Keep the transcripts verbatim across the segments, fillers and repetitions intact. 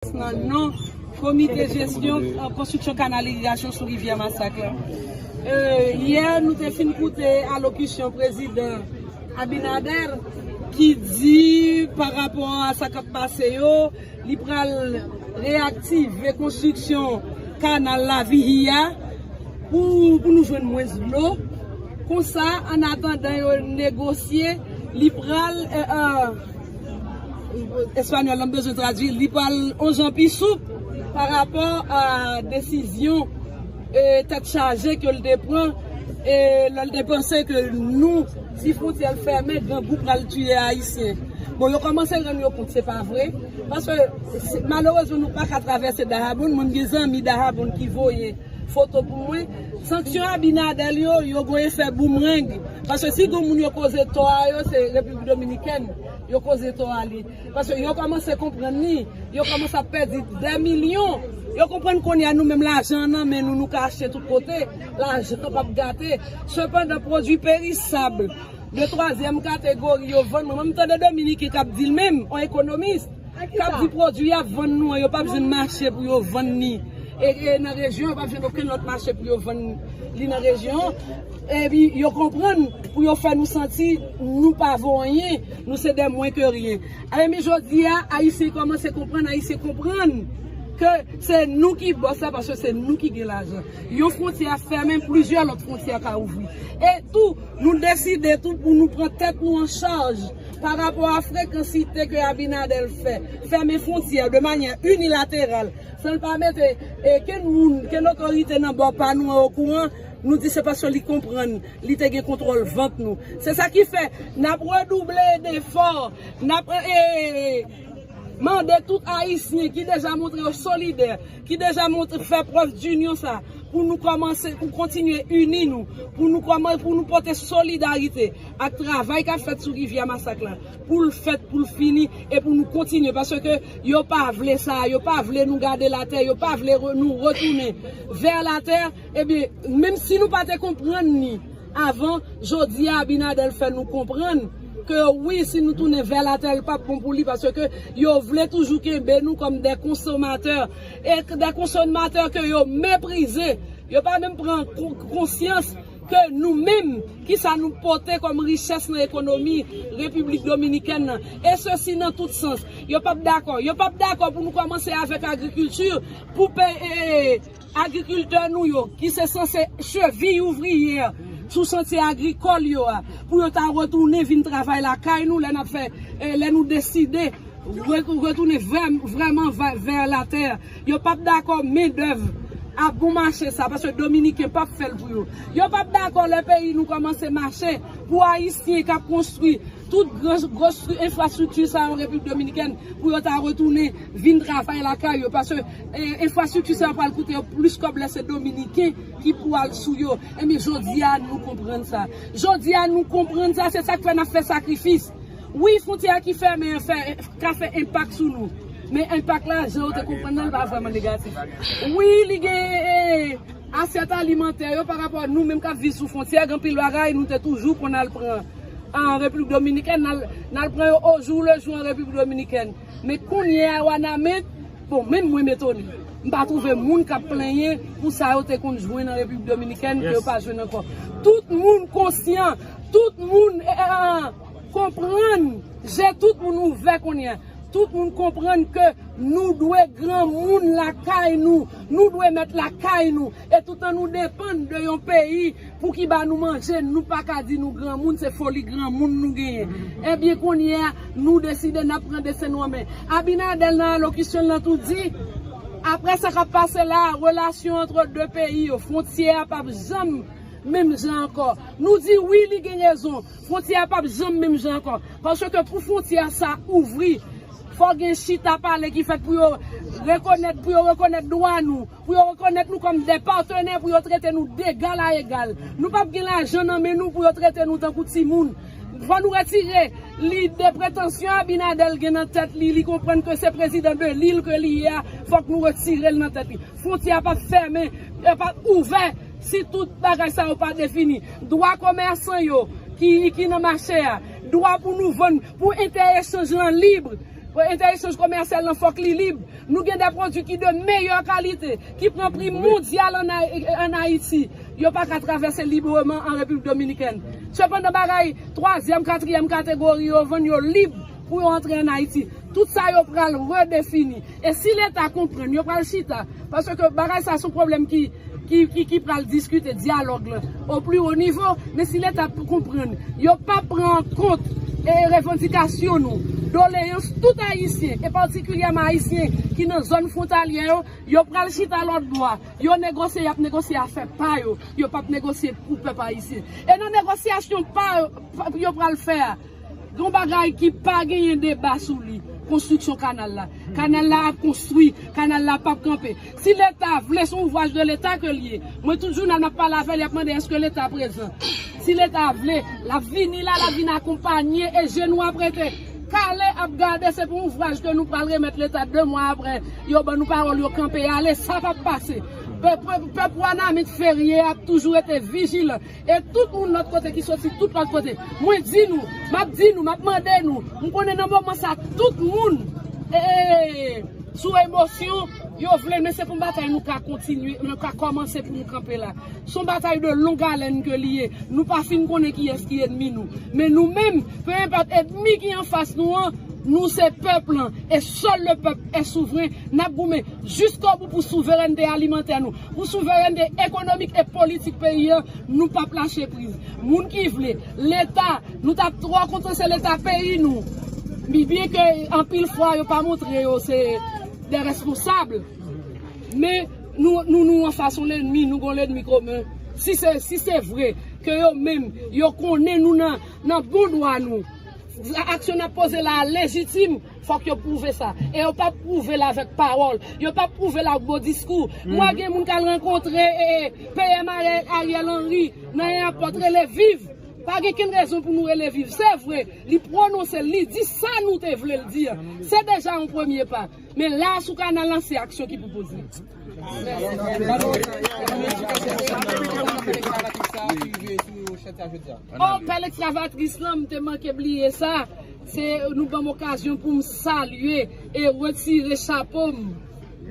Nan non Komite Jesyon, eh, Konstriksyon Kanal Irigasyon sou Rivyè Masak la. Eh, yè, nou te fin koute alokisyon Prezidan Abinader ki di pa rapò a sa k ap pase yo, li pral reyaktive konstriksyon kanal Lavihi a pou, pou nou jwenn mwens dlo. Konsa, an atandan yo negosye, li pral, eh, eh, espanyòl la m bezwen tradui, li pral on jan pi soup pa rapò a desizyon, eh, tèt chaje ke l te pran, eh, lè l te panse ke nou, si fwontyè l fèmen, grangou pral tiye Ayisyen. Bon, yo kòmanse rann yo kont, se pa vre. Paske, se, malerezman, nou pa ka travèse Dahabonn. Mwen, m gen zanmi Dahabonn ki voye foto pou mwen. Sanksyon Abinader yo, yo gen efè boomerang. Paske si gen moun yo koze tò a yo, se Repiblik Dominikèn yo koze tò a li. Paske yo kòmanse konprann li, yo kòmanse ap pèdi dè milyon. Yo konprann kounye a nou menm lajan an nan men nou, nou ka achte tout kote, lajan an p ap gate. Sepandan, pwodui perisab de twazyèm kategori yo vann. Mwen, mwen m tande Dominiken k ap di l menm, on ekonomis, k ap di pwodui y ap vann nou an, yo p ap jwenn mache pou yo vann li. E, e nan rejyon, yo p ap jwenn okenn lòt mache pou yo vann li nan rejyon an. Epi yo konprann pou yo fè nou santi nou pa vo anyen, nou se de mwen ke ryen. Ebyen, jodi a, Ayisyen kòmanse konprann, Ayisyen konprann ke se nou ki bòs la, paske se nou ki gen lajan. Yon fwontyè ap fèmen, plizyè lòt fwontyè ka ouvri. E tou, nou deside tou pou nou pran tèt nou an chaj pa rapò a frekansite ke Abinader fè, fèmen fwontyè de manyè inilateral, san l pa mete, e, kenn moun, kenn otorite nan bò pa nou an okouran, nou di se paske li konprann, li te gen kontwòl vant nou. Se sa ki fè n ap redouble defò, n ap, e, mande tout Ayisyen ki deja montre yo solidè, ki deja montre, fè prèv dinyon sa, pou nou kòmanse, pou kontinye ini nou, pou nou kòman-, pou nou pote solidarite ak travay k ap fèt sou Rivyè Masak la, pou l fèt, pou l fini, e pou nou kontinye, paske yo pa vle sa, yo pa vle nou gade latè, yo pa vle re-, nou retounen vè latè. Ebyen, menm si nou pa te konprann ni avan, jodi a Abinader fè nou konprann ke wi, si nou tounen vè latè, l p ap bon pou li, paske yo vle toujou kenbe nou kòm de konsomatè, e de konsomatè ke yo meprize. Yo pa menm pran kon-, konsyans ke nou menm, kisa nou pote kòm richès nan ekonomi Repiblik Dominikèn nan. E sesi nan tout sans. Yo p ap dakò. Yo p ap dakò pou nou kòmanse avèk agrikilti, pou pe-, e, agrikiltè nou yo, ki se sanse cheviy ouvriyè sou chantye agrikòl yo a, pou yo ta retounen vin travay lakay nou lè n ap fè, e, lè nou deside re-, retounen vrè-, vrèman vè-, vè latè. Yo p ap dakò mendèv a bon mache sa, paske Dominiken p ap fè l pou yo. Yo p ap dakò lè peyi nou kòmanse mache pou Ayisyen k ap konstwi tout gran, gwo stri-, enfrastrikti sa yo Repiblik Dominikèn, pou yo ta retounen vin travay lakay yo, paske, e, enfrastrikti sa yo pral koute yo plis kòb lè se Dominiken ki pou al sou yo. Ebyen, jodi a, nou konprann sa. Jodi a, nou konprann sa, se sa k fè n ap fè sakrifis. Wi, fwontyè a ki fèmen an fè, ka fè enpak sou nou. Men enpak la, jan yo te konprann nan, li pa vrèman negatif. Wi, li gen, e, asyèt alimantè yo pa rapò nou menm k ap viv sou fwontyè, gen anpil bagay nou te toujou konn al pran an Repiblik Dominikèn, n al, n al pran yo o jou le jou an Repiblik Dominikèn. Men kounye a, Wanament, bon, menm mwen m etone. M pa twouve moun k ap plenyen pou sa yo te konn jwenn an Repiblik Dominikèn, ke yo pa jwenn ankò. Tout moun konsyan, tout moun, e, e, e, konprann, je tout moun ouvè kounye a. Tout moun konprann ke nou dwe granmoun lakay nou, nou dwe mèt lakay nou. E toutan nou depann de yon peyi pou ki ba nou manje, nou pa ka di nou granmoun, se foli granmoun nou genyen. Ebyen, kounye a, nou deside n ap pran desten nou an men. Abinader nan alokisyon l nan tou di, apre sa k ap pase la, relasyon ant de peyi yo, fwontyè a p ap janm menm jan ankò. Nou di wi, li gen rezon. Fwontyè a p ap janm menm jan ankò. Paske pou fwontyè sa ouvri, fò gen chita pale ki fèt pou yo rekonèt, pou yo rekonèt dwa nou, pou yo rekonèt nou kòm de patnè, pou yo trete nou degal a egal. Nou p ap gen lajan nan men nou pou yo trete nou tankou timoun. Fò nou retire lide pretansyon Abinader gen nan tèt li, li konprann ke se prezidan de lil ke li ye a, fòk nou retire l nan tèt li. Fwontyè a p ap fèmen, e p ap ouvè si tout bagay sa yo pa defini. Dwa komèsan yo ki, ki nan mache a, dwa pou nou vann, pou entèechanj lan lib, Entèlisyans komèsyal lan fòk li lib. Nou gen de pwodui ki de meyè kalite, ki pran pri mondyal ann Ay-, ann Ayiti. Yo pa ka travèse libreman an Repiblik Dominikèn. Sepandan, bagay twazyèm, katriyèm kategori yo vann yo lib pou yo antre ann Ayiti. Tout sa yo pral redefini. E si Leta konprann, yo pral chita. Paske bagay sa se yon pwoblèm ki, ki, ki, ki pral diskite, dyalòg lan, o pli wo nivo. Men si Leta p-, konprann, yo pa pran an kont e revandikasyon nou, doleyans tout Ayisyen, e patikilyèman Ayisyen ki nan zòn fwontalyè yo, yo pral chita lòtbò a. Yo negosye, y ap negosye afè pa yo. Yo p ap negosye pou pèp ayisyen. E nan negosyasyon pa, pa yo pral fè a, gon bagay ki pa genyen deba sou li, konstriksyon kanal la. Kanal la ap konstwi, kanal la p ap kanpe. Si Leta vle, se yon ouvraj de Leta ke l ye. Mwen, tout jounal m ap pale avè l, y ap mande èske Leta prezan. Si Leta vle, l ap vini la, l ap vin akonpanye e je nou ap rete kale, ap gade, se pou ouvraj ke nou pral remèt Leta de mwa apre. Yo ban nou pawòl, yo kanpe ale, sa p ap pase. Pèp, pèp, pèp Wanament Ferye ap toujou rete vijilan. E tout moun lòt kote ki soti tout lòt kote, mwen di nou, m ap di nou, m ap mande nou, m konnen nan moman sa, tout moun, e, sou emosyon, yo vle, men se pou batay nou ka kontinye, nou ka kòmanse pou nou kanpe la. Se yon batay de long haleine ke li ye. Nou pa fin konnen kiyès ki ènmi nou. Men nou menm, pe enpòt ènmi ki anfas nou an, nou se pèp lan. Et seul le peuple est souverain. N ap goumen jiskobou pou souverènte alimantè nou, pou souverènte ekonomik e politik peyi an. Nou p ap lache priz. Moun ki vle, Leta, nou t ap twò kontan se Leta peyi nou. Byen ke anpil fwa yo pa montre yo se de responsab. Men nou, nou, nou anfas yon lènmi, nou gon lènmi komen. Si se, si se vre ke yo menm, yo konnen nou nan, nan bon dwa nou, aksyon n ap poze la a lejitim, fòk yo pwouve sa. E yo p ap pwouve l avèk pawòl. Yo p ap pwouve l ak bon diskou. Mwen gen moun k al rankontre, e, e, P M Ariel, Ariel Henry nan eyapòt, rele viv. Pa gen kenn rezon pou nou rele viv. Se vre, li pwononse l, li di sa nou te vle l di an. Se deja yon premye pa. Men la, sou kanal lan, se aksyon ki pou poze. O, pèl ekskavatris lan, m te manke bliye sa. Se, nou ban m okazyon pou m salye e retire chapo m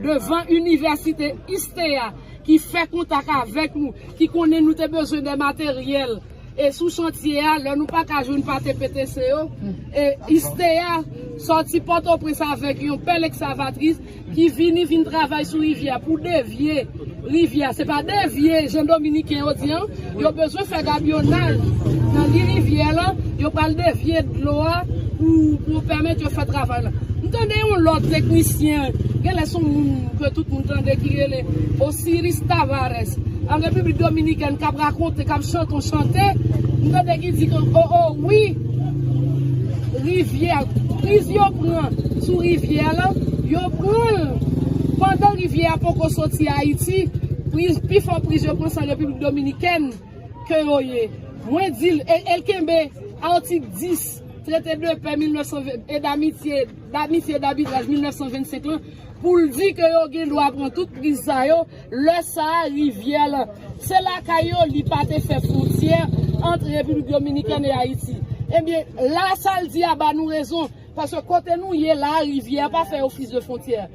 devan Inivèsite ISTEA ki fè kontak avèk nou, ki konnen nou te bezwen de materyèl. E sou chantye a, lè nou pa ka jwenn pa T P T C yo, e ISTEA sòti Pòtoprens avèk yon pèl ekskavatris ki vini, vin travay sou rivyè pou devye rivyè. Se pa devye jan dominiken yo di an, yo bezwen fè gabyonaj nan li rivyè lan, yo pral devye dlo a pou, pou pèmèt yo fè travay la. M tande yon lòt teknisyen, genlè se yon moun ke tout moun tande ki rele Osiris Tavares, an Repiblik Dominikèn, k ap rakonte, k ap chante yon chante. M tande ki di ke, o, o, wi, rivyè, priz yo pran sou rivyè lan, yo pran l pandan rivyè a poko soti Ayiti. Priz, pifò priz yo pran se an Repiblik Dominikèn ke yo ye. Mwen di l, e, e l kenbe atik dis, Traité de paix mil nèf san ven, e d'amitye, d'amitié et d'arbitrage mil nèf san vennsenk lan, pou l di ke yo gen dwa pran tout priz sa yo, lè sa a, rivyè lan, se lakay yo, li pa te fè fwontyè ant Repiblik Dominikèn e Ayiti. Ebyen, la, sa l di a ba nou rezon, paske kote nou ye la, rivyè a pa fè ofis de fwontyè.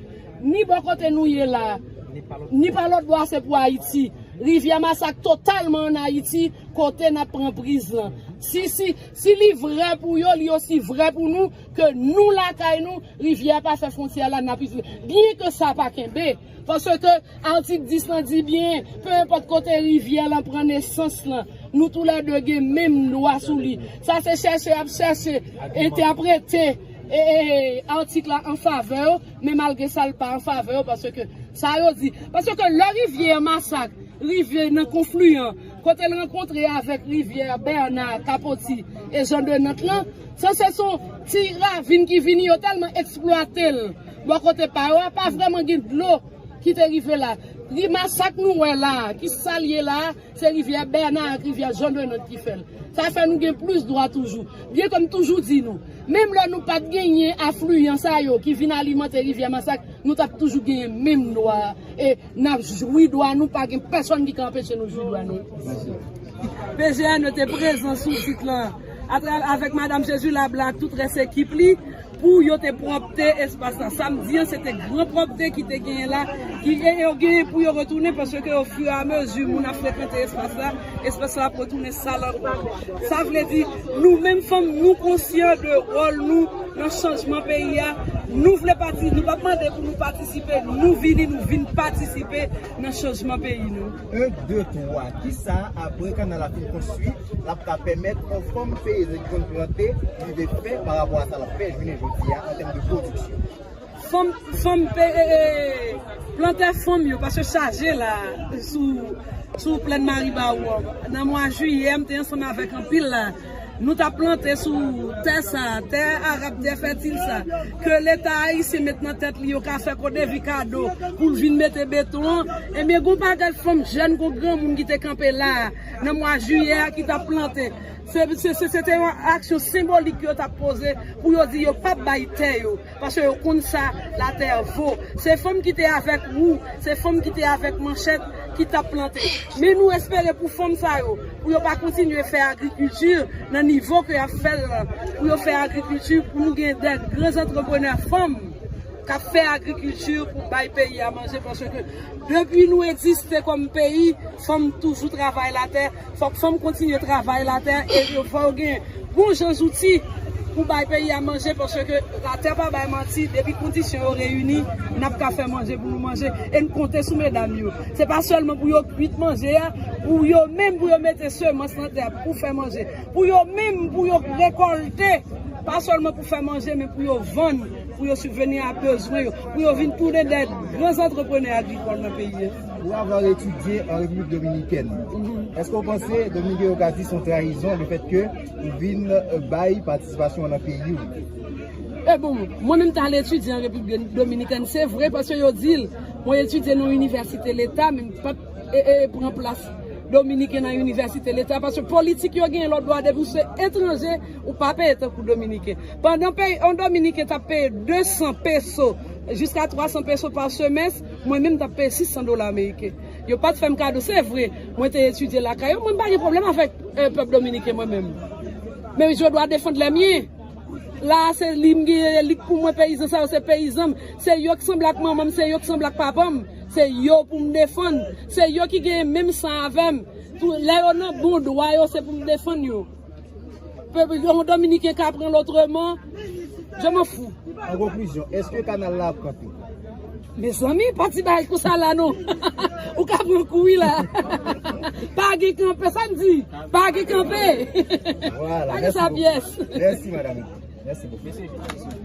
Ni bò kote nou ye la, ni pa lòt bò a, se pou Ayiti. Rivyè Masak totalman ann Ayiti, kote n ap pran priz lan. Si, si, si li vrè pou yo, li osi vrè pou nou, ke nou lakay nou, rivyè a pa fè fwontyè la, n ap itilize. Byen ke sa pa kenbe, paske atik dis lan di byen, pe enpòt kote rivyè lan pran nesans lan, nou toulède gen menm dwa sou li. Sa se chèche y ap chèche entèprete, e, e, atik la an favè yo, men malgre sa, l pa an favè yo, paske sa yo di, paske lè rivyè Masak rive nan konfliyan, kote l rankontre avèk rivyè Bèna, Kapoti e Jan de Nant lan, sa se yon ti ravin ki vini, yo tèlman eksplwate l. Bò kote pa yo a, pa vrèman gen dlo ki te rive la. Ri Masak nou wè la a, ki sa l ye la a, se rivyè Bèna ak rivyè Jan de Nant ki fè l. Sa fè nou gen plis dwa toujou. Byen ke m toujou di nou, menm lè nou pa t genyen afliyan sa yo ki vin alimante rivyè Masak, nou t ap toujou genyen menm dwa a. E n ap jwi dwa nou, pa gen pèsonn ki ka anpeche nou jwi dwa nou. P G N te prezan sou sit lan, atra-, avèk Madam Jezula Black, tout rès ekip li, Pou yo te pwòpte espas la. Samdi an, se te gran pwòpte ki te genyen la, ki e yo genyen pou yo retounen, paske ofiramezu moun ap frekante espas la, espas la ap retounen sal ankò. Sa vle di, nou menm fanm, nou konsyan de wòl nou nan chanjman peyi a. Nou vle pati, nou p ap mande pou nou patisipe, nou vini, nou vin patisipe nan chanjman peyi nou. Un, deux, trois. Kisa, apre kanal la fin konstwi, l ap ka pèmèt yon fanm peyizan ki konn plante rive fè pa rapò a sa l ap fè jounen jodi a an tèm de pwodiksyon? Fanm, fanm pe, e, e, plantè fanm yo, paske chaje la sou, sou plèn Maribawou an. Nan mwa jiyè, m te ansanm avèk anpil la. Nou t ap plante sou tè sa, tè arab, tè fètil sa, ke Leta ayisyen met nan tèt li, yo ka fè Kodevi kado pou l vin mete beton an. Ebyen, gon pakèt fanm jèn, gon granmoun ki te kanpe la a, nan mwa jiyè a, ki t ap plante. Se, se, se, se te yon aksyon senbolik yo t ap poze pou yo di yo p ap bay tè yo, paske yo konn sa latè vo. Se fanm ki te avèk wou, se fanm ki te avèk manchèt ki t ap plante. Men nou espere pou fanm sa yo, pou yo pa kontinye fè agrikilti nan nivo ke y ap fè l lan, pou yo fè agrikilti, pou nou gen de gran antreprenè fanm k ap fè agrikilti pou bay peyi a manje, paske depi nou egziste kòm peyi, fanm toujou travay latè, fòk fanm kontinye travay latè, e yo fè yo gen bon jan zouti pou bay peyi a manje, paske latè pa bay manti, depi kondisyon yo reyini, n ap ka fè manje pou nou manje, e n konte sou medam yo. Se pa sèlman pou yo kwit manje a, pou yo menm, pou yo mete semans nan tè a, pou fè manje. Pou yo menm, pou yo rekòlte, pa sèlman pou fè manje, men pou yo vann, pou yo sibveni a bezwen yo, pou yo vin tounen de gran antreprenè agrikòl nan peyi a. Pour avoir étudié en République dominicaine, èske w panse Dominiken yo ka di se yon trayizon le fait que ou vin, euh, bay patisipasyon nan peyi w? E bon, mwen menm t al etidye an Repiblik Dominikèn, se vre, paske yo di l, mwen etidye nan inivèsite leta, men m p ap e, e, pran plas Dominiken nan inivèsite leta, paske politik yo genyen lòt bò a, depi w se etranje, ou pa peye tankou Dominiken. Pandan peyi, yon Dominiken t ap peye de san peso jiska twa san peso pa semès, mwen menm t ap peye sis san dola ameriken. Yo pa t fè m kado, se vre, mwen te etidye lakay yo, mwen m pa gen pwoblèm avèk, e, pèp dominiken mwen menm. Men je dois défendre les miens. La, se li m gen, li k pou mwen, peyizan sa yo, se peyizan m. Se yo k sanble ak manman m, se yo k sanble ak papa m. Se yo pou m defann. Se yo ki genyen menm san avè m. Tou, lè yo nan bon dwa yo, se pou m defann yo. Pe, yon Dominiken ka pran l otreman, je m'en fous. An konklizyon, èske kanal la ap kanpe? Mezanmi, pa ti bagay konsa la non. Ou ka pran kou wi la. Pa gen kanpe, sa m di. Pa gen kanpe. Voilà, pa gen sa pyès. Mèsi, madam. Mèsi bokou.